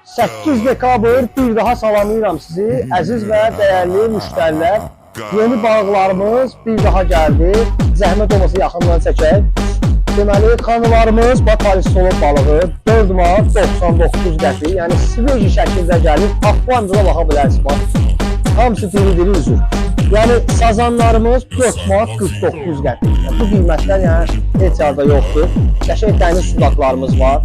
8 dekabr bir daha salamlayıram sizi, əziz və dəyərli müştərilər. Yeni balıqlarımız bir daha gəldi. Zəhmət olmasa yaxından çəkək. Deməli, xanılarımız bax parisolov balığı 4 manat 99 qəpik, yəni sveji şəkildə gəlir. Akvaryumda baxa bilərsiniz bax. Hamısı diri-diri üzür. Yəni sazanlarımız 4 manat 49 qəpik. Yəni, bu qiymətlər yəni heç yerdə yoxdur. Qəşəng dəniz sudaqlarımız var.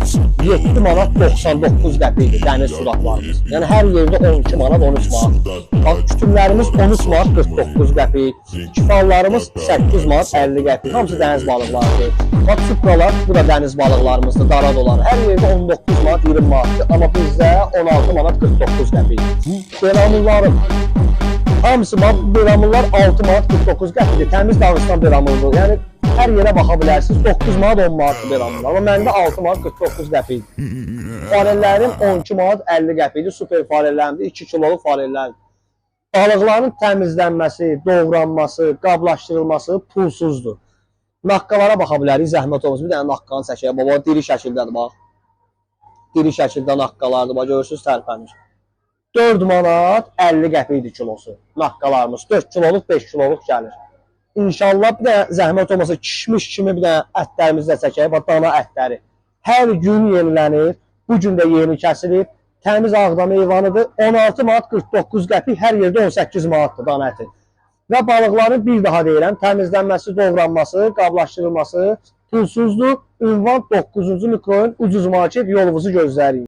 7 manat 99 qəpikdir dəniz sudaqlarımız. Yəni hər yerdə 12 manat, 13 manat. Bax kütümlərimiz 13 manat 49 qəpik. Kifallarımız 8 manat 50 qəpik. Hamısı dəniz balıqlarıdır. Bax supralar, bu da dəniz balıqlarımızdır, daradolar. Hər yerdə 19 manat, 20 manatdır. Amma bizdə 16 manat 49 qəpik. Beramullarım hamısı bax beramullar 6 manat 49 qəpikdir. Təmiz Dağıstan beramuludur. Yəni hər yerə baxa bilərsiniz. 9 manat 10 manatdır beramullar. Amma məndə 6 manat 49 qəpikdir. Farellərim 12 manat 50 qəpikdir. Super farellərimdir. 2 kiloluq farellərdir. Balıqların təmizlənməsi, doğranması, qablaşdırılması pulsuzdur. Naqqalara baxa bilərik, zəhmət olmasa. Bir dənə naqqanı çəkək. Baba diri şəkildədir bax. Diri şəkildə naqqalardır. Bax görürsüz tərpənir. 4 manat 50 qəpikdir kilosu. Naqqalarımız 4 kiloluq, 5 kiloluq gəlir. İnşallah bir dənə zəhmət olmasa kişmiş kimi bir dənə ətlərimizi də çəkək. Bax dana ətləri. Hər gün yenilənir. Bu gün də yeni kəsilib. Təmiz Ağdam heyvanıdır. 16 manat 49 qəpik, hər yerdə 18 manatdır dana əti. Və balıqların bir daha deyirəm, təmizlənməsi, doğranması, qablaşdırılması pulsuzdur. Ünvan 9-cu mikrorayon ucuz market, yolunuzu gözləyirik.